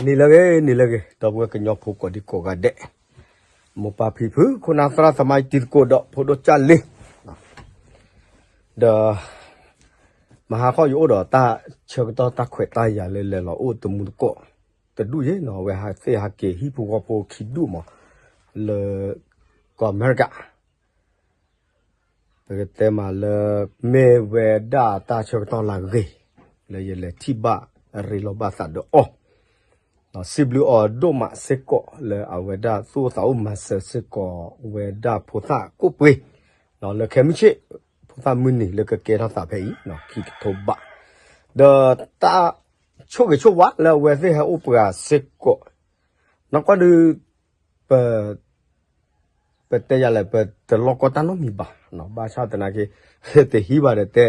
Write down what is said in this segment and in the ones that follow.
နံၤလၢအဂ့ၤ နံၤလၢအဂ့ၤ ဒီပုၢ်ဝဲၢ်ကညီဖိကိးဒံကိးဂၤဒဲး, မိၢ်ပၢ်ဖံဖု ခိၣ်နၢ်သရၣ်သမါ တံၤသကိးဒီးဖိဒိၣ်ကၢ်လ့, ဒီး မဟါခီယအိၣ်ဒီးတၢ်ဆၢကတီၢ်တၢ်ခွဲးတၢ်ယာ်လၢလဲၤလီၤအိၣ်တမူတကိး တဒူၣ်ယဲၢ်နီၤ, အဝဲသ့ၣ်ဟးက့ၤဟံၣ်ဖိဃီဖိခံဒူၣ်မး လၢ ကီၢ်အမဲရကၤ ပကတဲမးလၢ မ့ၢ်ဝဲဒၣ်တၢ်ဆၢကတီၢ်လၢအဂ့ၤ လၢယလဲၤထံၣ်ဘၣ်ရ့လိာ်ဘၣ်သးဒီးအီၤ, စံးဘျုးအီၤဒိၣ်မးစ့ၢ်ကီး လၢအဝဲဒၣ်သူၣ်အိၣ်သးအိၣ်မၤစၢၤစ့ၢ်ကီးဝဲဒၣ်ဖိသၣ်ကိၣ်ပှ့ၤ လၢခဲမုၢ်ဆ့ၣ် ဖိသၣ်မုၢ်နံၤလၢကကဲထီၣ်သးဖဲအံၤ ခံကထိဘး, ဒီးတၢ်ဆိၣ်ဂ့ၤဆိၣ်ဝါလၢအဝဲသ့ၣ်ဟဲအိၣ်ပှၤစ့ၢ်ကီး, နီၢ်ကီၢ်ဒုး ပ ပတဲယၤလဲၣ် ပတလီၢ်ကီတၢ်နီတမံၤဘၣ်, ဘၣ်ဆၣ်သနာ်က့ တဟံးဘၣ်ဒီးတဲ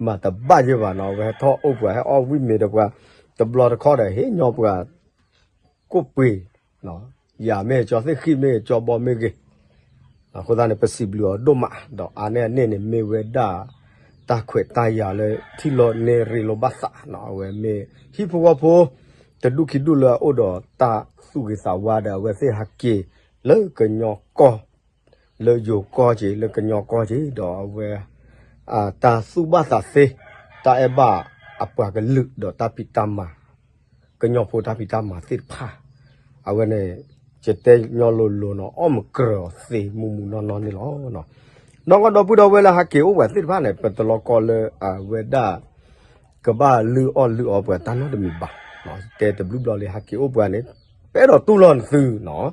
မၤတဘၣ်ယဲၢ်ဘၣ်နီၤ, အဝဲဟဲထီၣ်အိၣ်ပှၤ ဟဲအီၣ်ဝံၣ်မ့ၤဒီးပှၤ တဘျီတခီၣ်ဒီး ဟ့ၣ်ညီပှၤ ကိၣ်ပှ့ၤ, ယၤမ့ၢ်ကၠီသ့ၣ်ဃံၣ်မ့ၢ်ကၠီဘီမ့ၢ်ဂ့ၤ, အဃိသတးန့ၣ် ပစံးဘျုးအီၤဒိၣ်မး ဒီးအါန့ၢ်အန့ၣ်န့ၣ် မ့ၢ်ဝဲဒၣ် တၢ်ခွဲးတၢ်ယာ်လၢထံၣ်လိာ်န့ၢ်ရ့လိာ်ဘၣ်သး, အဝဲမ့ၢ်ဟံၣ်ဖိဃီဖိ တဒူၣ်ခံဒူၣ်လၢအအိၣ်ဒီးတၢ်သူၣ်ဂ့ၤသးဝါဒီး အဝဲသ့ၣ်ဟးက့ၤလၢကညီကီၢ် လၢယိၤကီၢ်က့ၤ လၢကညီကီၢ်က့ၤ ဒီးအဝဲ တၢ်သူၣ်ဘၣ်သးသ့ တၢ်အဲၣ်ဘၣ်အပှၤကလုာ်ဒီးတၢ်ဖံးတၢ်မၤ ကညီဖိတၢ်ဖံးတၢ်မၤသ့ၣ်တဖၣ်, အဝဲန့ၣ် ယတဲညီလိၤလိၤနီၤ အီၣ်မုၢ်ကြၢးအီၤသ့မူမူနီၢ်နီၢ်န့ၣ်လီၤ. နီၢ်ကီၢ်ဒီပုၢ်ဒီဝဲၢ်လၢဟးက့ၤအိၣ်ပှၤသ့ၣ်တဖၣ်န့ၣ် ပတလီၢ်ကီလၢအဝဲဒၣ် ကဘၣ်လုၢ်အီၣ်လုၢ်အီပှၤတၢ်နီတမံၤဘၣ်, တဲတဘျုးဘျီလံ ဟးက့ၤအိၣ်ပှၤန့ၣ် ပအဲၣ်ဒိးတူၢ်လိာ်နသုနီၤ,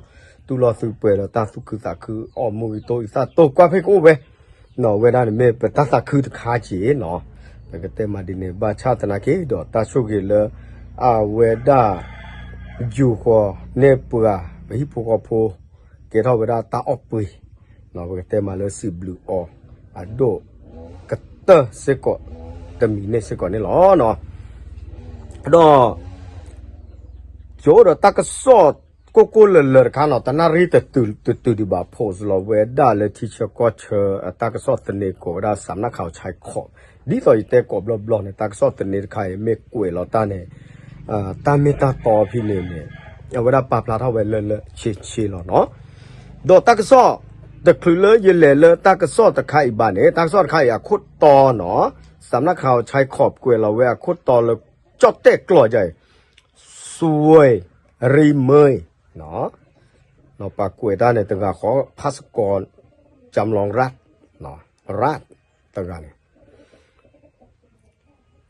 တူၢ်လိာ်သုပှဲၤဒီးတၢ်သူၣ်ခုသးခု အီၣ်မူဂံၢ်တိၢ်အံသၣ်တိၢ် ကွၢ်ဖဲကအိၣ်ဝဲ နီၤ ဝဲဒၣ်န့ၣ်မ့ၢ်ပတၢ်သးခုတခါက့ၤနီၤ, ပကတဲမးဒ်န့ၣ် ဘၣ်ဆၣ်သနာ်က့ဒီး တၢ်ဆိၣ်ဂ့ၤလၢ အဝဲဒၣ် ယူၤဃီၤန့ၢ်ပှၤ ပဟံၣ်ဖိဃီဖိ ကဲထီၣ်ဝဲဒၣ်တၢ်အီၣ်ပှ့ၤ, ပကတဲမးလၢစံးဘျုးအီၤ အဒိၣ်ကတၢၢ်စ့ၢ်ကီး တမံၤန့ၣ်စ့ၢ်ကီးန့ၣ်လီၤ. ဒီး ယအိၣ်ဒီးတၢ်ကစီၣ်ကိၢ်ကိၢ်လၢၤလၢၤတခါနီၤ, တနၣ်ရံၣ်တတုၤတတုၤဒံးဘၣ် post လီၤဝဲဒၣ်လၢထံဆၢကီၢ်ဆၢ တၢ်ကစီၣ်သန့ကိးဝဲဒၣ် စးနၢ်ခးအီၤဆဲခီး, ဒ်သိးယတဲကိးဘျီဘျီန့ၣ် တၢ်ကစီၣ်သန့တခါအံၤ မ့ၢ်ကွဲးလီၤတၢ်န့ၣ် တၢ်မ့ၢ်တၢ်တီဖဲန့ၣ်န့ၣ် အဝဲဒၣ်ပာ်ဖျါထီၣ်ဝဲလၢလၢဆ့ဆ့လီၤနီၤ. ဒီးတၢ်ကစီၣ်တချုးလၢယလဲၤလၢတၢ်ကစီၣ်တခါအံၤဘၣ်န့ၣ် တၢ်ကစီၣ်တခါအံၤအခိၣ်တီနီၤ, စးနၢ်ခးအီၤဆဲခီး ကွဲးလီၤဝဲအခိၣ်တီလၢ ကၠီၣ်တဲၣ်ကျီၢ်ယါအံၤ စွဲၣ်ရံမ့ၢ် ပှၤကွဲးတၢ်န့ၣ် တဂၤဃီ ဖးစကီး ကၠၢ်လီၤရၣ် ရၣ် တဂၤန့ၣ်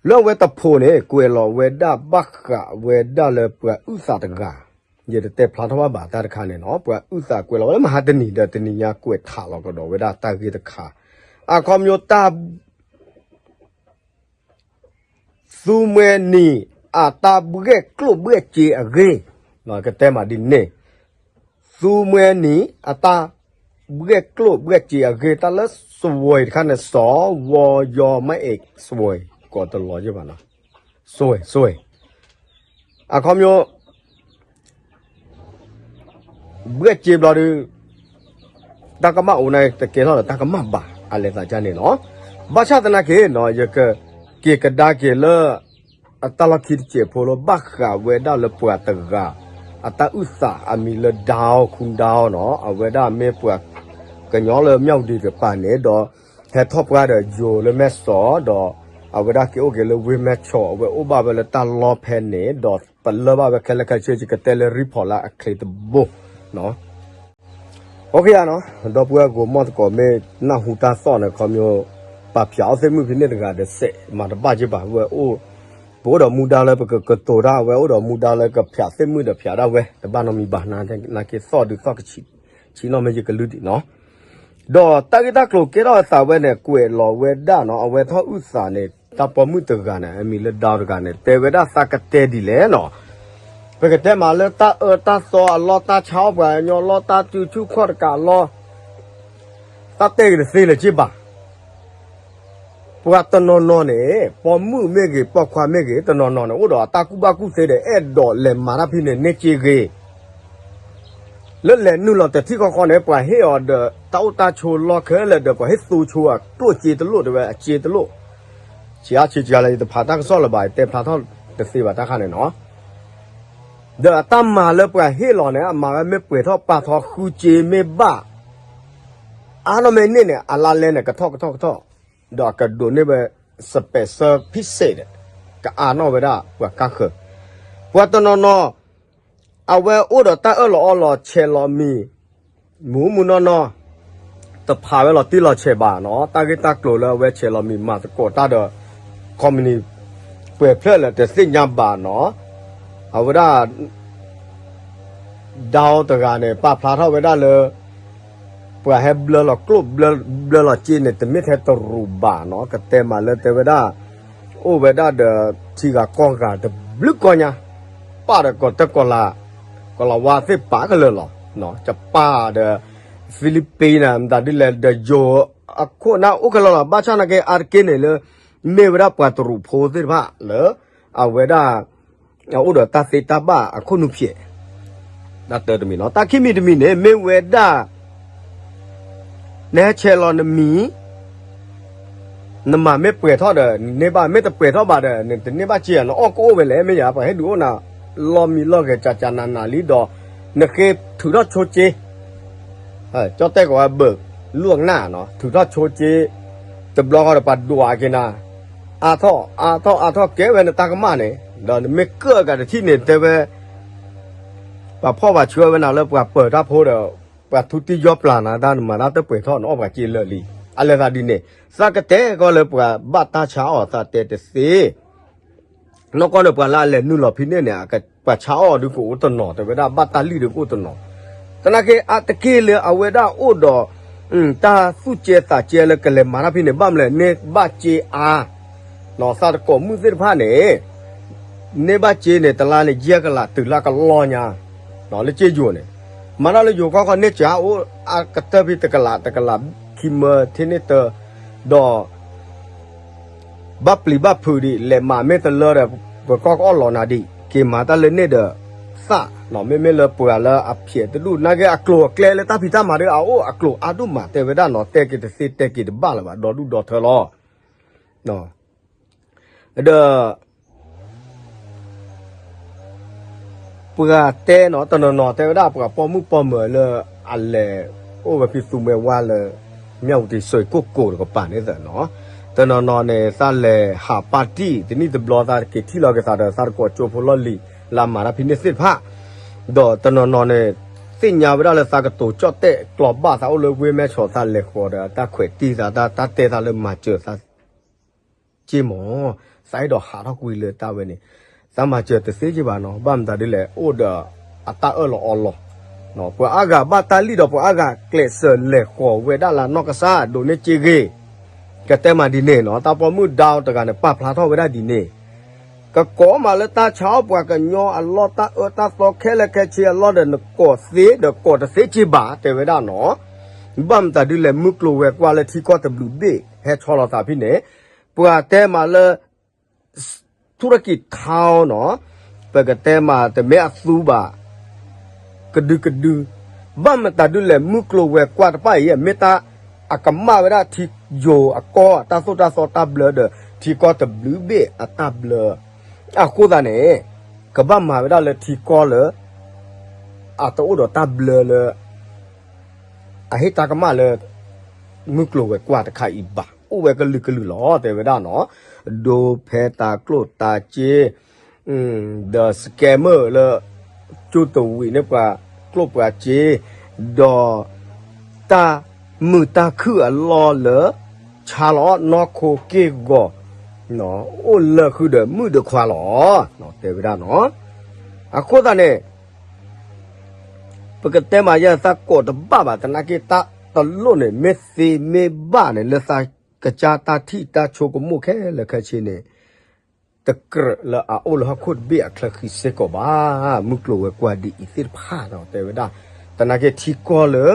လၢအဝဲတဖိးန့ၣ် ကွဲးလီၤဝဲဒၣ်ဘၣ်ဃးဝဲဒၣ်လၢပှၤအုၣ်သးတဂၤ, ယတတဲဖျါထီၣ်ဘၣ်ဘၣ်တၢ်တခါန့ၣ်နီၤ, ပှၤအုၣ်သးကွဲးလီၤဝဲလၢမဟါတနံၤဒီးတနံၤညါကွဲးထးလီၤကဒီးဝဲဒၣ်တၢ်ဂ့ၢ်တခါ, အခီပညီတၢ် သူမှဲနံၤ အတၢ်ဘှဲၣ်ကျိၣ်ဘှဲၣ်စ့အဂ့ၢ်, ကတဲမးဒ်န့ၣ်, သူမှဲနံၤ အတၢ်ဘှဲၣ်ကျိၣ်ဘှဲၣ်စ့အဂ့ၢ် တၢ်လၢစွဲၣ်တခါန့ၣ် စီၤဝီၤယီၤမးအဲၣ်စွဲၣ် ကိးတလီၤယဲၢ်ဘၣ်နီၤ, စွဲၣ် စွဲၣ် အခီပညီ ဘှဲၣ်စ့ဘျီဒီး တၢ်ကမၣ်အိၣ်န့ၣ် တကဲထီၣ်ဒီးတၢ်ကမၣ်ဘၣ် အလဲၤသးကါန့ၣ်လီၤ. ဘၣ်ဆၣ်သနာ်က့နီၤ ယကက့ၤကဒါက့ၤလၢ အတၢ်လီၢ်ခံတစဲးဖိလၢ ဘၣ်ဃးဝဲဒၣ်လၢပှၤတဂၤ အတၢ်အုၣ်သးအမံၤလၢ ဒၢခူဒၢနီၤ, အဝဲဒၣ်မ့ၢ်ပှၤကညီလၢမၠၣ်ဝတံၤတကပၤန့ၣ်ဒီး ဟဲထီၣ်ပှၢ်ဒီးယိၤလၢမဲၢ်စီးဒီး အဝဲဒၣ်က့ၤအိၣ်က့ၤလၢဝ့ၢ်မဲၢ်ဆီး အဝဲအိၣ်ဘၣ်ဝဲလၢတၢ်လီၢ်ဖဲန့ၣ် ဒီးပလၢၢ်ဘၣ်ဝဲခဲလၢာ်ခဲဆ့ ယကတဲလၢ report လၢအချ့တဘိ OK နီၤ, ဒီပုၢ်ဝဲၢ်ကိးမံၤသကိး မ့ၢ်နၢ်ဟူတၢ်သီၣ်န့ၣ် ခီပညီ ပာ်ဖျါအီၣ်သ့ၣ်မုၣ်ဖဲန့ၣ်တဂၤဒီးစဲး မၤတဘၣ်က့ၤဘၣ်ဝဲအိၣ်, ပအိၣ်ဒီးမူဒါလၢပကကတိၤတၢ် အဝဲအိၣ်ဒီးမူဒါလၢကဖျးသ့ၣ်မုၣ်ဒီးဖျးဒၣ်ဝဲ တဘၣ်နီတမံၤဘၣ် နာ်က့သီၣ်ဒုးသီၣ်ကဆံးနီၢ်မ့ၢ်ယကလုၢ်ဒံးနီၤ. ဒီးတၢ်ဂ့ၢ်တၢ်ကျိၤကဲထီၣ်အသးဝဲန့ၣ် ကွဲးလီၤဝဲဒၣ်နီၤ, အဝဲထီၣ်အုၣ်သးန့ၣ် တၢ်ပိာ်မုၣ်တဂၤန့ၣ် အမံၤလၢ ဒၢတဂၤန့ၣ် တဲဝဲဒၣ်သးကတဲဒ်လဲၣ်နီၤ, ပကတဲမးလၢတၢ်အၢတၢ်သီအလီၢ် တၢ်ဆါအီၣ်ပှၤကညီအလီၢ် တၢ်စုဆူၣ်ခီၣ်တကးအလီၢ် တၢ်တဲဂ့ၤတသ့လၢၤက့ဘၣ်. ပှၤတနီၤနီၤန့ၣ် ပိာ်မုၣ်မ့ၢ်ဂ့ၤ ပိာ်ခွါမ့ၢ်ဂ့ၤ တနီၤနီၤန့ၣ် အိၣ်ဒီးအတၢ်ကူၣ်ဘၣ်ကူၣ်သ့ဒီး အဲၣ်ဒိးလဲၤမၤတၢ်ဖဲန့ၣ် န့ၢ်စ့ဂ့ၤ လၢလဲၤနုာ်လီၤတထံၣ်ဃီဃီန့ၣ် ပှၤဟ့ၣ်အီၤဒီးတၢ်အိၣ်တၢ်ဆိးလီၢ်ခဲလၢာ်ဒီး ပှၤဟ့ၣ်သိဆိအကျိၣ်စ့တလိၣ်တဲဝဲအစ့တလိၣ်, ဆံးအါဆံးကလၢ ယတဖးတၢ်ကစီၣ်လၢၤဘၣ် ယတဲဖျါထီၣ်တသ့ဘၣ်တၢ်ခါန့ၣ်နီၤ. ဒီးအတၢ်မၤလၢပှၤဟ့ၣ်လီၤန့ၣ် အမၤဝဲမ့ၢ်ပှဲၤထီၣ်ပာ်ထီၣ်ဃုစ့မ့ၢ်ဘၣ် အါနီၢ်မ့ၢ်န့ၢ်န့ၣ် အလါလဲန့ၣ် ကထီၣ်ကထီၣ်ကထီၣ်, ဒီးအကဒိးန့ၢ်ဝဲ special ဖိစ့း ဒီး ကအါနီၢ်ဝဲဒၣ်ပှၤကါဃၢၤ, ပှၤတနီၤနီၤ အဝဲအိၣ်ဒီးတၢ်အၢၣ်လီၤအီလီၤဆဲးလီၤမံၤ မုၢ်မုၢ်နီၢ်နီၢ် တဖးဝဲလီၤတံၢ်လီၤဆဲးဘၣ်နီၤ, တၢ်ဂ့ၢ်တၢ်ကျိၤလၢအဝဲဆဲးလီၤမံၤမၤသကိးတၢ်ဒီး company ပှဲၤဖျၢၣ်လၢတသ့ၣ်ညါဘၣ်နီၤ, အဝဲဒၣ် ဒီးတဂၤန့ၣ် ပာ်ဖျါထီၣ်ဝဲဒၣ်လၢ ပှၤဟဲဘျၢလီၤကျိၣ်ဘျၢလီၤစ့န့ၣ် တမ့ၢ်ထဲတရူးဘၣ်နီၤ, ကတဲမးလၢတဲဝဲဒၣ် အိၣ်ဝဲဒၣ်ဒီးထံဂၤကီၢ်ဂၤတဘျုးကီၢ်ညါ, ပာ်ဒီးကီၢ်တၢ်ကီၢ်လၤ, ကီၢ်လၤဝါသ့ၣ်ပာ်ကလၢာ်လီၤ, ကပာ်ဒီး Philippines န့ၣ် မတၤဒ်လဲၣ်ဒီးယိၤ အခိၣ်နၢ်အိၣ်ခဲလၢာ်လီၤ, ဘၣ်ဆၣ်နာ်က့အါတက့ၢ်န့ၣ်လၢ မ့ၢ်ဝဲဒၣ်ပှၤတရူးဖိသ့ၣ်တဖၣ်လၢ အဝဲဒၣ် အအိၣ်ဒီးတၢ်သ့တၢ်ဘၣ်အခိၣ်နူာ်ဖျဲး, တၢ်တၢတမံၤနီၤ, တၢ်ခံမံၤတမံၤန့ၣ် မ့ၢ်ဝဲဒၣ် နဟဲဆဲးလီၤနမံၤ နမၤမ့ၢ်ပှဲၤထီၣ်ဒီး နန့ၢ်ဘၣ်, မ့ၢ်တပှဲၤထီၣ်ဘၣ်ဒီး နတန့ၢ်ဘၣ်စ့ဧါ, နအီၣ်ကအိၣ်ဝဲလဲၣ်, မ့ၢ်ယၤ ပှၤဟ့ၣ်ဒုးအိၣ်နၤ လီၤမံၤလီၤဂဲၤ ကကနးနးလံဒီး နဃ့ထုးထီၣ်ဆိစ့, ကၠီတဲၣ်ကိးဝဲဘၢၣ် လူၢ်အကနၣ်နီၤ, ထုးထီၣ်ဆိစ့, တဘျီဃီဒီးပှၤဒွးက့ၤနၤ, အါထီၣ် အါထီၣ် အါထီၣ်ကဲဝဲနတၢ်ကမၣ်န့ၣ်, ဒီးနမ့ၢ်ကၢၣ်အဂၤတထံၣ်န့ၣ် တဲဝဲ ပှၤဖီၣ်ပှၤဆှၢဝဲနၤလၢပှၤပၢၤတၢ်ဖိဒီး ပှၤထူတံၢ်ယီၢ်ပျၢ်နၤတၢ် နမၤတၢ်တပှဲၤထီၣ် နအီၣ်ပှၤစ့လၢာ်လံ. အလဲၤသးဒ်န့ၣ် သးကတဲကီးလၢပှၤဘၣ်တၢ်ဆါအီၣ်သးတဲတသ့ နီၢ်ကီၢ်န့ၣ် ပှၤလၢအလဲၤနုာ်လီၤဖဲန့ၣ်န့ၣ် ပှၤဆါအီၣ်ဒုးကအိၣ်တနီၤ တဲဝဲဒၣ် ဘၣ်တၢ်လံၣ်ဒုးကအိၣ်တနီၤ, သနာ်က့အါတက့ၢ်လၢအဝဲဒၣ်အိၣ်ဒီး တၢ်သူၣ်ကဲသးကဲလၢကလဲၤမၤတၢ်ဖဲန့ၣ် ဘၣ်မလဲၣ် န့ၢ်ဘၣ်စ့အါ သးတကိးမုၣ်သ့ၣ်တဖၣ်န့ၣ် န့ၢ်ဘၣ်စ့န့ၣ် တလါန့ၣ်ယဲၢ်ကလးတုၤလၢကလီညါ လၢစ့ယိၤန့ၣ် မၤတၢ်လၢယိၤကီၢ်ခီန့ၢ်စ့အိၣ်အကတၢၢ်ဖဲတကလး တကလးခံမၢထ့န့ၢ်တၢ ဒီး ဘၣ်ပျံၤဘၣ်ဖုးဒံး လဲၤမၤမ့ၢ်တလၢဒီး ပကီၢ်ကအီၣ်လီၤနၤဒံး က့ၤမၤတၢ်လၢန့ၣ်ဒီး သၣ် မ့မ့ၢ်လၢပှၤလၢအဖျဲးတဒူၣ် နာ်က့အကျိၤအကျဲလၢတၢ်ဖံးတၢ်မၤဒီး အအိၣ်အကျိၤအါဒိၣ်မး တဲဝဲဒၣ်နီၤ တဲက့ၤတသ့ တဲက့ၤတဘၣ်လၢၤဘၣ် ဒီဒူၣ်ဒီထၢလီၤ. ဒီး ပှၤတဲနီၤ တနီၤနီၤတဲဝဲဒၣ် ပှၤပိာ်မုၣ်ပိာ်မၢၤလၢအလဲၤအိၣ်ဝဲဖဲသူမွဲဝါလၢ မၠၣ်ဝတံၤစွ့ၣ်ကိၣ်ကိၤတကပၤန့ၣ်သနီၤ, တနီၤနီၤန့ၣ် သးလဲၤဟးပာ်တံၢ် တနံၣ်တဘျီသးက့ၤထံၣ်လီၤက့ၤသးဒီး သးတကိးကၠိဖိလီၢ်လံၤ လၢအမၤတၢ်ဖဲန့ၣ်သ့ၣ်တဖၣ်, ဒီးတနီၤနီၤန့ၣ် သ့ၣ်ညါဝဲဒၣ်လၢသးကတိၤကၠီၣ်တဲၣ်ကျိးဘၣ် သးအိၣ်လၢဝ့ၢ်မဲၢ်ဆီး သးလဲၤဃီၤဒီးတၢ်ခွဲးတံၢ်သး တၢ်တဲသးလၢမၤစၢၤသး က့မး, သးအဲၣ်ဒိးဟးထီၣ်ကွံာ်လၢတၢ်ဝဲန့ၣ်, သးမၤစၢၤတသ့က့ဘၣ်နီၤ, ဘၣ်မတၤဒ်လဲၣ် အိၣ်ဒီးအတၢ်အၢၣ်လီၤအီလီၤ, ပှၤအါဂၤဘၣ်တၢ်လံၣ်ဒီးပှၤအါဂၤကျဲးစၢးလဲၤဃီၤဝဲဒၣ်လၢနီၢ်ကစၢ်ဒိးန့ၢ်စ့ဂ့ၤ, ကတဲမးဒ်န့ၣ်နီၤ, တၢ်ပိာ်မုၣ်ဒါတဂၤန့ၣ် ပာ်ဖျါထီၣ်ဝဲဒၣ်ဒ်န့ၣ်, ကကိးမးလၢတၢ်ဆါအီၣ်ပှၤကညီအလီၢ် တၢ်အၢတၢ်သီခဲလၢာ်ခဲဆ့အလီၢ်ဒီး နကိးသ့ဒီးကိးတသ့က့ဘၣ် တဲဝဲဒၣ်နီၤ, ဘၣ်မတၤဒ်လဲၣ် မုၢ်ကျိၤဝဲၤကွာ်လၢထံကီၢ်တဘျုးဘ့ၣ် ဟဲဆီလီၤသးဖဲန့ၣ်, ပှၤတဲမးလၢ ထူရကံၣ်ထါနီၤ, ပကတဲမးတမ့ၢ်အသူဘၣ်, ကဒုကဒု, ဘၣ်မတၤဒ်လဲၣ် မုၢ်ကျိၤဝဲၤကွာ်တဖၣ်အံၤ မ့ၢ်တၢ်အကမၣ်ဝဲဒၣ်ထံယိၤအကီၢ် တၢ်သိၣ်တၢ်သီတၢ်ဘျၢဒီး ထံကီၢ်တဘျုးဘ့ၣ်အတၢ်ဘျၢ, အဃိသတးန့ၣ် ကဘၣ်မၤဝဲဒၣ်လၢထံကီၢ်လၢ အတအိၣ်ဒီးတၢ်ဘျၢလၢ အဟ့ၣ်တၢ်ကမၣ်လၢ မုၢ်ကျိၤဝဲၤကွာ်တခါအံၤဘၣ်, အိၣ်ဝဲကလုာ်ကလုာ်လီၤ တဲဝဲဒၣ်နီၤ, ဒိဖဲတၢ်ကျိၣ်တၢ်စ့ ဒီး scammer လၢ ကၠိတဝံးန့ၢ်ပှၤကျိၣ်ပှၤစ့, ဒီး တၢ်မုာ်တၢ်ခုၣ်အလီၢ်လၢ ဆါလီၤနီၢ်ခိက့ၢ်ဂီၤ အိၣ်လၢာ်ဃုာ်ဒီးမုၣ်ဒီးခွါလီၤ တဲဝဲဒၣ်နီၤ, အဃိသတးန့ၣ် ပကတဲမးယဲ သးကိးတဘၣ်ဘၣ် သနာ်က့တၢ်တလိၣ်န့ၣ် မ့ၢ်သ့မ့ၢ်ဘၣ်န့ၣ် လၢသးကစၢ်တၢ်ထံၣ်တၢ်ဆိကမိၣ်ခဲလၢာ်ခဲဆ့န့ၣ် တကြၢးလၢအအိၣ်လၢဟီၣ်ခိၣ်တဘ့ၣ်အချၢဃံစ့ၢ်ကီးဘၣ်, မုၢ်ကျိၤဝဲၤကွာ်ဒ်အံၤသ့ၣ်တဖၣ်နီၤ တဲဝဲဒၣ်, သနာ်က့ထံကီၢ်လၢ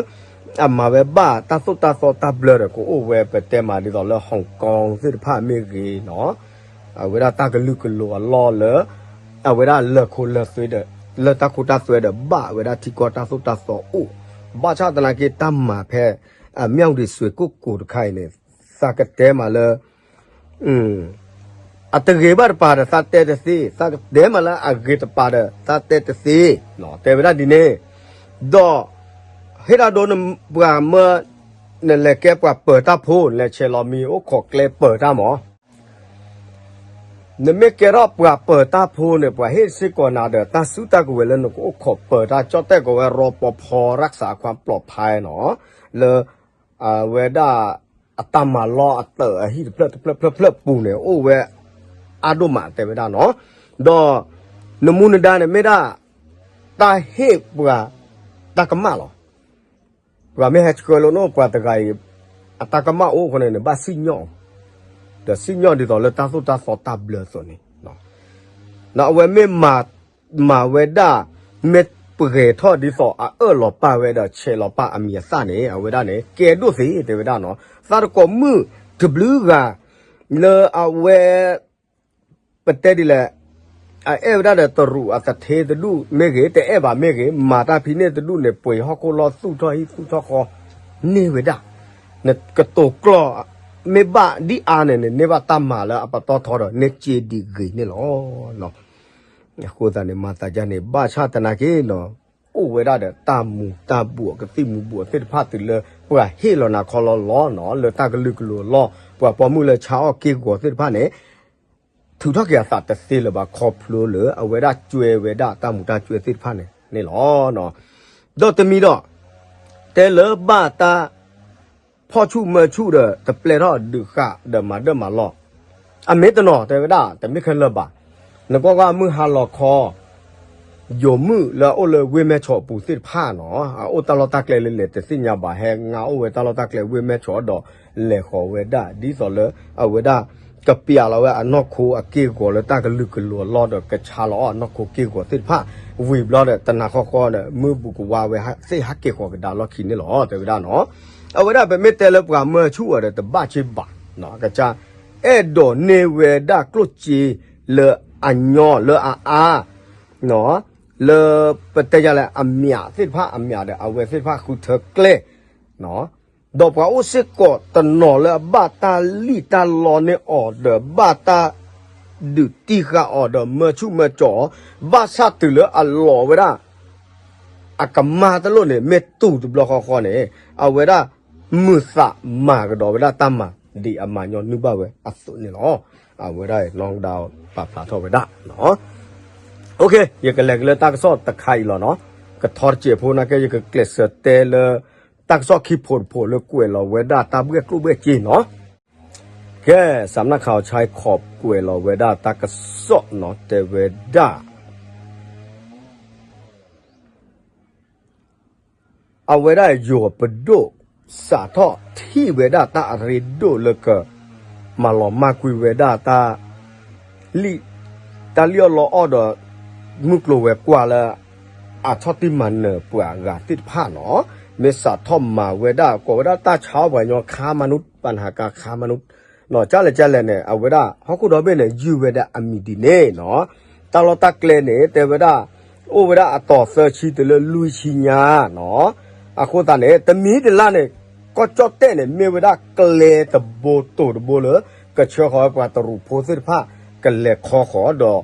အမၤဝဲဘၣ်တၢ်သိၣ်တၢ်သီတၢ်ဘျၢဒီး ကအိၣ်ဝဲပတဲမးဒ်သိးလၢ Hong Kong သ့ၣ်တဖၣ်မ့ၢ်ဂ့ၤနီၤ, အဝဲဒၣ်တၢ်ကလုာ်ကလိၤအလီၢ်လၢ အဝဲဒၣ်လၢၢ်ခိလၢၢ်သွဲဒီး လၢတၢ်ခိတၢ်သွဲဒီး ဘၣ်ဝဲဒၣ်ထံကီၢ်တၢ်သိၣ်တၢ်သီအိၣ်, ဘၣ်ဆၣ်သနာ်က့တၢ်မၤဖဲ အမၠၣ်ဝတံၤစွ့ၣ်ကိၣ်ကိၤတခါအံၤန့ၣ် သးကတဲမးလၢ အတဂ့ၤဘၣ်တပၤဒီးသးတဲတသ့, သးတဲမးလၢအဂ့ၤတပၤဒီးသးတဲတသ့, တဲဝဲဒၣ်ဒ်န့ၣ်, ဒီး ဟ့ၣ်တၢ်ဒိနပှၤမၢ နလဲၤကဲပှၤပၢၤတၢ်ဖိ နလဲၤဆဲးလီၤမံၤအိၣ်ခိးကျဲပၢၤတၢ်မး နမ့ၢ်ကဲထီၣ်ပှၤပၢၤတၢ်ဖိန့ၣ် ပှၤဟ့ၣ်စ့ၢ်ကီးနၤဒီးတၢ်စုတၢ်ကဝဲၤလၢနကအိၣ်ခိးပၢၤတၢ် ကၠီၣ်တဲၣ်ကီးဝဲ ရီပီဖီ ရၢၣ်စးခွါပျီဖဲနီၤ, လၢ အဝဲဒၣ် အတၢ်မၤလီၢ်အတၢၢ်အဟံၣ်တဖျၢၣ်တဖျၢၣ်ဖျၢၣ်ဖျၢၣ်ပူၤန့ၣ် အိၣ်ဝဲအါဒိၣ်မးတဲဝဲဒၣ်နီၤ, ဒီး နမူနဒါန့ၣ်မ့ၢ်ဒၣ် တၢ်ဟ့ၣ်ပှၤ တၢ်ကမၣ်လီၤ. ပှၤမ့ၢ်ဟဲဆှၢလၢနအိၣ်ပှၤတဂၤအံၤ အတၢ်ကမၣ်အိၣ်အဃိန့ၣ် နဘၣ်စံၣ်ညီၣ်အီၤ, ဒီးစံၣ်ညီၣ်ဒ်သိးလၢတၢ်သိၣ်တၢ်သီတၢ်ဘျၢအသိးန့ၣ်, ဒီးအဝဲမ့ၢ်မၤ မၤဝဲဒၣ် မ့ၢ်ပှဲၤထီၣ်ဒ်သိးအအၢၣ်လီၤပာ်ဝဲဒီးဆဲးလီၤပာ်အမံၤအသၣ်န့ၣ် အဝဲဒၣ်န့ၣ် ကဲဒိၣ်သ့တဲဝဲဒၣ်နီၤ, သးတကိးမုၣ်တဘျုးဂၤ လၢအဝဲ ပတဲဒ်လဲၣ်, အအဲၣ်ဝဲဒၣ်ဒီးတရူးအသထ့တဒူၣ်မ့ၢ်ဂ့ၤ တအဲၣ်ဘၣ်မ့ၢ်ဂ့ၤ မၤတၢ်ဖံးန့ၢ်တဒူၣ်န့ၣ် ပှ့ၤဟီၣ်ခိၣ်လီၢ်သူၣ်ထီၣ်ဟံၣ်သူၣ်ထီၣ်ဃီ န့ၢ်ဝဲဒၣ်, နကတိၤကျီၢ် မ့ၢ်ဘၣ်ဒ်အါန့ၣ်န့ၣ် န့ၢ်ဘၣ်တၢ်မၤလၢအပတီၢ်ထီဒီး န့ၢ်စ့ဒံးဂ့ၤန့ၣ်လီၤ. အဃိသတးန့ၣ် မၤသးဒ်န့ၣ် ဘၣ်ဆၣ်သနာ်က့နီၤ, အိၣ်ဝဲဒၣ်ဒီးတၢ်မူၤတၢ်ဘှီး ကသံၣ်မူၤဘှီးသ့ၣ်တဖၣ်တုၤလၢ ပှၤဟ့ၣ်လီၤနၤခီလီၤလီၤနီၤ လၢတၢ်ကလုာ်ကလိၤအလီၢ် ပှၤပိာ်မုၣ်လၢဆါအီၣ်က့ၢ်ဂီၤသ့ၣ်တဖၣ်န့ၣ် ထုးထီၣ်က့ၤအသးတသ့လၢၤဘၣ် ခီဖျိလၢအဝဲဒၣ်ကွဲဝဲဒၣ်တၢ်မူၤတၢ်ကွဲသ့ၣ်တဖၣ်န့ၣ်န့ၣ်လီၤ. ဒီးတမံၤဒီး တဲလၢဘၣ်တၢ် ဖီၣ်ဆူၣ်မၢဆူၣ်ဒီး တပျဲထီၣ်ဒုးဃာ်ဒီးမၤဒၢၣ်မၤလီၢ်, အမ့ၢ်တနီၤတဲဝဲဒၣ် တမ့ၢ်ခဲလၢာ်ဘၣ်, နကွၢ်ကွၢ်မုၢ်ဟါလီၤခီ ယိၤမုၣ်လၢအအိၣ်လၢဝ့ၢ်မဲၢ်ဆီးအပူၤသ့ၣ်တဖၣ်နီၤ အအိၣ်တၢ်လီၢ်တၢ်ကျဲလၢလဲၣ်တသ့ၣ်ညါဘၣ် ဟဲငါအိၣ်ဝဲတၢ်လီၢ်တၢ်ကျဲဝ့ၢ်မဲၢ်ဆီးဒီး လဲၤဃီၤဝဲဒၣ် ဒ်သိးလၢအဝဲဒၣ် ကပျးလီၤဝဲအနီၢ်ခိအက့ၢ်ဂီၤလၢတၢ်ကလုာ်ကလိၤအလီၢ်ဒီး ကဆါလီၤအီၣ်အနီၢ်ခိက့ၢ်ဂီၤသ့ၣ်တဖၣ်, ဝံၤဘျီဒီးတနၤဃီဃီဒီး မုၢ်ဘူးကဝါဝဲသ့ၣ်ဟးက့ၤဃီၤကဒါလီၢ်ခံန့ၣ်လီၤ တဲဝဲဒၣ်နီၤ. အဝဲဒၣ်ပမ့ၢ်တဲလၢပှၤမၢဆူၣ်အီၤဒီး တဘၣ်က့ၤဘၣ်, ကစၢ် အဲၣ်ဒိးန့ၢ်ဝဲဒၣ်ကျိၣ်စ့လၢအညီလၢအအါ လၢပတဲယၤလဲၣ် အမၠးသ့ၣ်တဖၣ် အမၠးဒီးအဝဲသ့ၣ်တဖၣ်ဃုထၢကျဲ, ဒီးပှၤအိၣ်စ့ၢ်ကီးတနီၤလၢအဘၣ်တၢ်လံၣ်တၢ်လီန့ၢ်အီၤဒီး ဘၣ်တၢ်ဒုးတံၢ်ဃာ်အီၤဒီး မၢဆူၣ်မၢကၠီအီၤ, ဘၣ်ဆၣ်တုၤလၢအလီၤဝဲဒၣ် အကမၢ်တလိၣ်န့ၣ် မ့ၢ်တူၤတဘျီဃီဃီန့ၣ် အဝဲဒၣ် မုာ်သးမၤကဒီးဝဲဒၣ်တၢ်မၤ ဒ်အမၤညီနုၢ်ဘၣ်ဝဲအသိးန့ၣ်လီၤ. အဝဲဒၣ်နီၢ်ကဒါပာ်ဖျါထီၣ်ဝဲဒၣ် ယကလဲၤက့ၤလၢတၢ်ကစီၣ်တခါအံၤလီၤနီၤ. ကထီတစဲးဖိနာ်က့ ယကကျဲးစၢးတဲလၢ တၢ်ကစီၣ်ခံဖိတဖိလၢကွဲးလီၤဝဲဒၣ်တၢ်ဘှဲၣ်ကျိၣ်ဘှဲၣ်စ့နီၤ. ကဲ စးနၢ်ခးအီၤဆါခီး ကွဲးလီၤဝဲဒၣ်တၢ်ကစီၣ်နီၤ တဲဝဲဒၣ် အဝဲဒၣ်ယိၤပဒိၣ် စးထီၣ်ထံၣ်ဝဲဒၣ်တၢ်အရ့ဒိၣ်လၢက မၤလီၤမၢ်ကွံာ်ဝဲဒၣ် တၢ်လံၣ်အီၣ်လီအီၣ်ဒီး မုၢ်ကျိၤဝဲၤကွာ်လၢ အဆီၣ်တံၢ်မၤနၢၤပှၤဂၤသ့ၣ်တဖၣ်နီၤ, မ့ၢ်စးထီၣ်မၤဝဲဒၣ် ကိးဝဲဒၣ်တၢ်ဆါအီၣ်ပှၤကညီခါမနုၤ ပှၤနဟးကါခါမနုၤ ကၢ်လဲၣ်ကၢ်လဲၣ်န့ၣ် အဝဲဒၣ်ဟီၣ်ခိၣ်ဒီဘ့ၣ်န့ၣ် ယုၢ်ဝဲဒၣ်အမံၤဒ်န့ၣ်နီၤ, တၢ်လီၢ်တၢ်ကျဲန့ၣ် တဲဝဲဒၣ် အိၣ်ဝဲဒၣ်အတီၤသၢဆံတုၤလၢလွံၢ်ဆံညါနီၤ, အဃိသတးန့ၣ် တမံၤတလါန့ၣ် ကီၢ်ကၠီၣ်တဲၣ်န့ၣ် မ့ၢ်ဝဲဒၣ်ကျဲတဘိတိၤတဘိလၢ ကဆှၢဃီၤဝဲပှၤတရူးဖိသ့ၣ်တဖၣ် ကလဲၤခီဃီၤဒီး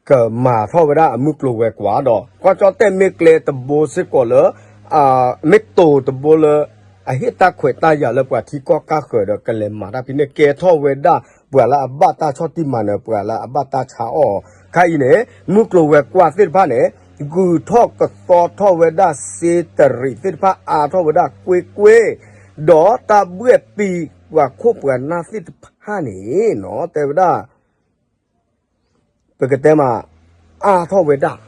ကမၤထီၣ်ဝဲဒၣ်အမုၢ်ကျိၤဝဲၤကွာ်ဒီး ကီၢ်ကၠီၣ်တဲၣ်မ့ၢ်ကျဲတဘိစ့ၢ်ကီးလၢ မ့ၢ်တိၤတဘိလၢ အဟ့ၣ်တၢ်ခွဲးတၢ်ယာ်လၢပှၤထံကီၢ်ကၢ်ဃၢၤဒီး ကလဲၤမၤတၢ်ဖဲန့ၣ် ကဲထီၣ်ဝဲဒၣ်ပှၤလၢအဘၣ်တၢ်ဆီၣ်တံၢ်မၤနၢၤ ပှၤလၢအဘၣ်တၢ်ဆါအီၣ် ခါအံၤန့ၣ် မုၢ်ကျိၤဝဲၤကွာ်သ့ၣ်တဖၣ်န့ၣ် ဂုၤထီၣ်ကသီထီၣ်ဝဲဒၣ်စ့တရံးသ့ၣ်တဖၣ် အါထီၣ်ဝဲဒၣ်ကွ့ၢ်ကွ့ၢ်, ဒီးတၢ်ဘှဲၣ်ပံၤပှၤခိၣ်ပှၤနၢ်သ့ၣ်တဖၣ်န့ၣ်နီၤ တဲဝဲဒၣ် ပကတဲမး အါထီၣ်ဝဲဒၣ်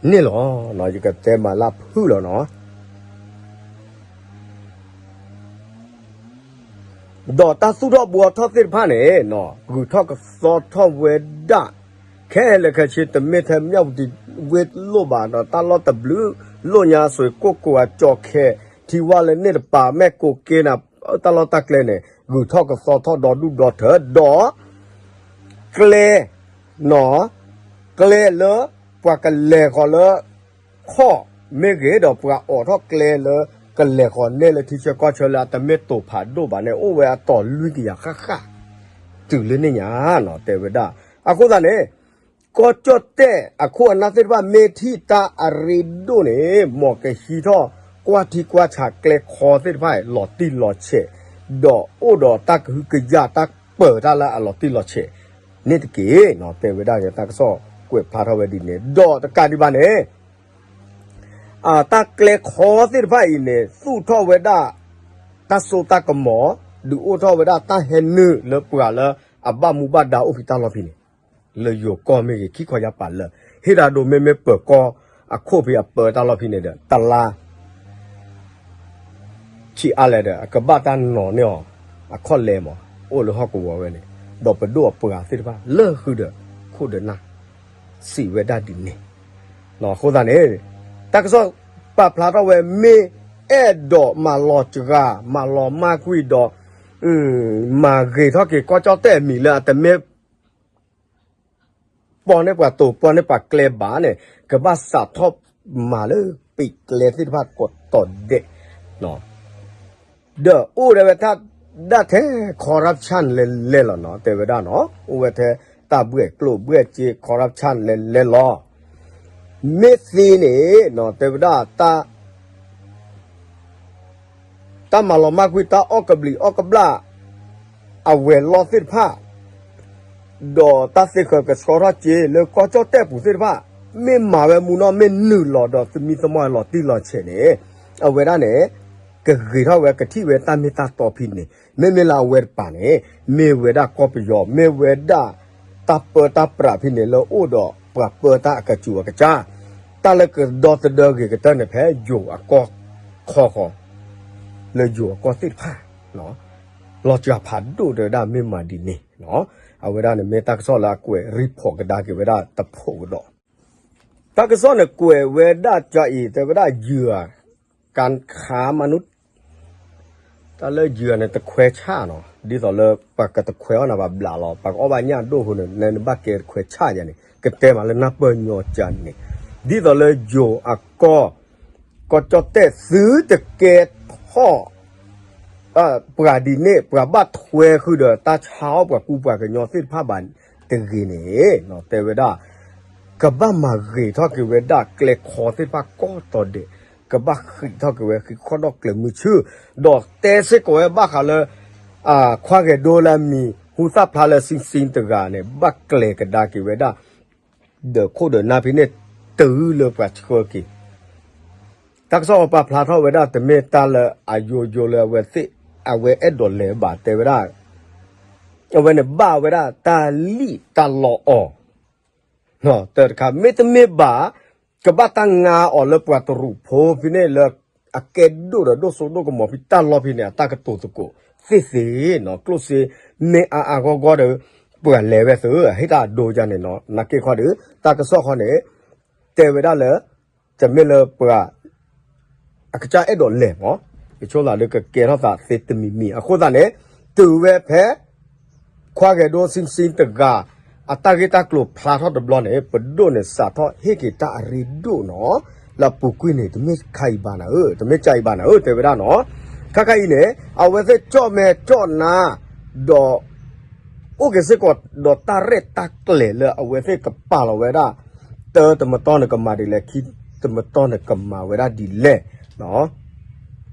န့ၣ်လီၤ. ယကတဲမးလၢဖုၣ်လီၤနီၤ. ဒီးတၢ်သူၣ်ထီၣ်ဘှီထီၣ်သ့ၣ်တဖၣ်န့ၣ် ဂုၤထီၣ်ကသီထီၣ်ဝဲဒၣ် ခဲလၢာ်ခဲဆ့ တမ့ၢ်ထဲမၠၣ်ဝတံၤဝ့ၢ်လိၣ်ဘၣ်ဒီး တၢ်လီၢ်တဘျုးလိၣ်ညါ စွ့ၣ်ကိၣ်ကိၤ အကၠီၤခဲ ထံဝါလၢန့ၣ်တပၤ မဲၢ်ကိးက့နၤ တၢ်လီၢ်တၢ်ကျဲန့ၣ် ဂုၤထီၣ်ကသီထီၣ်ဒီဒူၣ်ဒီထၢဒီး ကျဲ နီၤ ကျဲလၢ ပှၤကလဲၤဃီၤလၢ ခီၣ်မ့ၢ်ဂ့ၤ ဒီးပှၤအိးထီၣ်ကျဲလၢ ကလဲၤဃီၤနဲၣ်လၢထံဆၢကီၢ်ဆၢလၢအတမ့ၢ်တိၤဖးဒိၣ်ဘၣ်န့ၣ် အိၣ်ဝဲအတီၤလွံၢ်ကယၤဃၣ်ဃၣ် တုၤလၢန့ၣ်ညါနီၤ တဲဝဲဒၣ်. အဃိသတးန့ၣ် ကီၢ်ကၠီၣ်တဲၣ်အခိၣ်အနၢ်သ့ၣ်တဖၣ် မ့ၢ်ထံၣ်တၢ်အရ့ဒိၣ်န့ၣ် မ်ကဟံးထီၣ်ကွၢ်ထံကွၢ်ဆးကျဲခီသ့ၣ်တဖၣ် လီၤတံၢ်လီၤဆဲး ဒီးအိၣ်ဒီးတၢ်ကဟုကယာ်တၢ်ပၢၤတၢ်လၢအလီၤတံၢ်လီၤဆဲးန့ၣ်တက့ၢ်နီၤ တဲဝဲဒၣ်န့ၣ် တၢ်ကစီၣ်ကွဲးဖျါထီၣ်ဝဲဒ်န့ၣ် ဒီးတကးဒံးဘၣ်န့ၣ် တၢ်ကျဲခီသ့ၣ်တဖၣ်အံၤန့ၣ် သူၣ်ထီၣ်ဝဲဒၣ် တၢ်စိတၢ်ကမီၤ ဒုးအိၣ်ထီၣ်ဝဲဒၣ်တၢ်ဟဲနုာ်လၢပှၤလၢအဘၣ်မူဘၣ်ဒါအိၣ်ဖဲတၢ်လီၢ်ဖဲန့ၣ် လၢယိၤကီၢ်မ့ၢ်ဂ့ၤ ခံခီယါပာ်လၢ ဟ့ၣ်ဒၣ်ဒိမ့မ့ၢ်ပၢၤကီၢ်အခိၣ်ဖဲအပၢတၢ်လီၢ်ဖဲန့ၣ်ဒီး တလါ ဆံးအါလဲၣ်ဒီး အကဘၣ်တၢ်နီၤန့ၢ်အီၤ အခီၣ်လဲမး အိၣ်လၢဟီၣ်ကဝီၤဝဲန့ၣ် ဒီးပဒိၣ်အပှၤသ့ၣ်တဖၣ် လၢဃုာ်ဒီး ခိၣ်ဒီးနၢ် စံးဝဲဒၣ်ဒ်န့ၣ် အဃိသတးန့ၣ် တၢ်ကစီၣ်ပာ်ဖျါထီၣ်ဝဲ မ့ၢ်အဲၣ်ဒိးမၤလီၤစှၤ မၤလီၤမၢ်ကွံာ်ဒီး မၤဂ့ၤထီၣ်က့ၤကီၢ်ကၠီၣ်တဲၣ်အမံၤလၢအတမ့ၢ် ပီန့ၢ်ပှၤတိၤပီန့ၢ်ပှၤကျဲဘၣ်န့ၣ် ကဘၣ်စးထီၣ်မၤလၢပံးကျဲသ့ၣ်တဖၣ်ကိးတီၤဒဲး ဒီးအိၣ်ဒၣ်ဝဲတၢ်ဒၣ်ထဲ corruption လဲၤလဲၤလီၤနီၤ တဲဝဲဒၣ်နီၤ အိၣ်ဝဲထဲတၢ်ဘှဲၣ်ကျိၣ်ဘှဲၣ်စ့ corruption လဲၤလဲၤလီၤ မ့ၢ်သ့န့ၣ်နီၤ တဲဝဲဒၣ် တၢ်မၤလီၤမၢ်ကွံာ်တၢ်အီၣ်ကဘျံးအီၣ်ကဘျၣ် အဝဲၤလီၢ်သ့ၣ်တဖၣ် ဒီးတၢ်သ့ဃၢၤကဆှီထီၣ်စ့လၢကီၢ်ကၠီၣ်တဲၣ်ပူၤသ့ၣ်တဖၣ် မ့ၢ်မၤဝဲမူနီၢ် မ့ၢ်နုာ်လီၤဒီးသမံသမိးလီၤတံၢ်လီၤဆဲးန့ၣ် အဝဲဒၣ်န့ၣ် ကဂ့ၤထီၣ်ဝဲကထံၣ်ဝဲတၢ်မ့ၢ်တၢ်တီဖဲန့ၣ် မ့မ့ၢ်လၢအဝဲတပၤန့ၣ် မ့ၢ်ဝဲဒၣ်ကီၢ်ပယီၤ မ့ၢ်ဝဲဒၣ်တၢ်ပၢတၢ်ပြးဖဲန့ၣ်လၢအိၣ်ဒီးပှၤပၢတၢ်အကစူၤအကစၢ် တၢ်လၢကဒီသဒၢဂ့ၤကတၢၢ်န့ၣ်ဖဲယိၤအကီၢ်ခီဃီ လၢယိၤအကီၢ်သ့ၣ်တဖၣ် လီၤစှၤဖးဒိၣ်တဲဝဲဒၣ်မ့ၢ်မၤဒ်န့ၣ် အဝဲဒၣ်န့ၣ်မ့ၢ်တၢ်ကစီၣ်လၢအကွဲး report ကဒါက့ၤဝဲဒၣ်တဖိးကဒီး တၢ်ကစီၣ်န့ၣ်ကွဲးဝဲဒၣ်ကအံၤ တဲဝဲဒၣ်ယုၢ်ဧါ ကခးမနုၤ တၢ်လၢယုၢ်ဧါန့ၣ် တခွဲဆၣ်နီၤ ဒ်သိးလၢပှၤကတခွဲးအီၣ်နၤဘၣ်ဘျးလီၤ ပှၤကအီၣ်ဘၣ်ညၣ်ဒိၣ်အဃိန့ၣ် နဘၣ်ကဲတခွဲဆၣ်ယၤန့ၣ် ကတဲမးလၢနၢ်ပၢၢ်ညီကၢန့ၣ် ဒ်သိးလၢယိၤအကီၢ် ကီၢ်ကၠီၣ်တဲၣ်သုတကဲထီၣ် ပှၤဒ်န့ၣ် ပှၤဘၣ်ထွဲဃုာ်ဒီးတၢ်ဆါအီၣ်ပှၤကူပှၤကညီသ့ၣ်တဖၣ်ဘၣ်တဂ့ၤန့ၣ် တဲဝဲဒၣ် ကဘၣ်မၤဂ့ၤထီၣ်က့ၤဝဲဒၣ်ကျဲခီသ့ၣ်တဖၣ်ကိးတီၤဒဲး ကဘၣ်ဃံးထီၣ်က့ၤဝဲ ဃံးခီၣ်ဒီၣ်ကျဲၤမုဆူၣ် ဒီးတဲစ့ၢ်ကီးဝဲဘၣ်ဃးလၢ ခွါဂဲၤဒိလၢအမံၤ ဟူသၣ်ဖျါလၢ စံစံတဂၤန့ၣ် ဘၣ်ကျဲၤကဒါက့ၤဝဲဒၣ် ဒီးခိၣ်ဒီးနၢ်ဖဲန့ၣ် တုၤလၢပှၤဆှၢက့ၤ တၢ်ကစီၣ်ပာ်ဖျါထီၣ်ဝဲဒၣ်တမ့ၢ်တၢ်လၢအယိယိလၢအဝဲသ့ၣ် အဝဲအဲၣ်ဒိးလဲၤဘၣ်တဲဝဲဒၣ် အဝဲန့ၣ်ဘၣ်ဝဲဒၣ်တၢ်လံၣ်တၢ်လီအီၤ တၢ်တခါ မ့တမ့ၢ်ဘၣ် ကဘၣ်တၢ်ငါအီၤလၢပှၤတရူးဖိဖဲန့ၣ်လၢ အကဲဒိၣ်ဒီးဒိၣ်စိဒိၣ်ကမီၤဖဲတၢ်လီၢ်ဖဲန့ၣ် အတၢ်ကတိၤသကိးသ့ၣ်သ့ၣ်နီၤ ကျိၣ်စ့မ့ၢ်အါအါဂီၢ်ဂီၢ်ဒီး ပှၤလဲၤဝဲသု ဟ့ၣ်တၢ်အဒိယါန့ၣ်နီၤ နာ်က့ခီဒီး တၢ်ကစီၣ်ခီန့ၣ် တဲဝဲဒၣ်လၢ တမ့ၢ်လၢပှၤ အကစၢ်အဲၣ်ဒိးလဲၤမး ယဆိသးဒီးကကဲထီၣ်သးသ့တမံၤမံၤ အဃိသတးန့ၣ် တုၤဝဲဖဲ ခွါဂဲၤဒိ စံစံတဂၤ အတၢ်ဂ့ၢ်တၢ်ကျိၤဖျါထီၣ်တဘျီန့ၣ် ပဒိၣ်န့ၣ်စးထီၣ်ဟ့ၣ်က့ၤတၢ်အရ့ဒိၣ်နီၤ လၢအပူၤကွံာ်န့ၣ် တမ့ၢ်ခါအံၤဘၣ်နၤဧၢ တမ့ၢ်ကါအံၤဘၣ်နၤဧၢ တဲဝဲဒၣ်နီၤ ခါခါအံၤန့ၣ် အဝဲသ့ၣ်ကၠီၣ်မဲာ်ကၠီၣ်နါ ဒီး အိၣ်က့ၤစ့ၢ်ကီးဒီးတၢ်ရဲၣ်တၢ်ကျဲၤလၢအဝဲသ့ၣ်ကပာ်လီၤဝဲဒၣ် တၢတမတီၢ်န့ၣ်ကမၤဒ်လဲၣ် ခံတမတီၢ်န့ၣ်ကမၤဝဲဒၣ်ဒ်လဲၣ်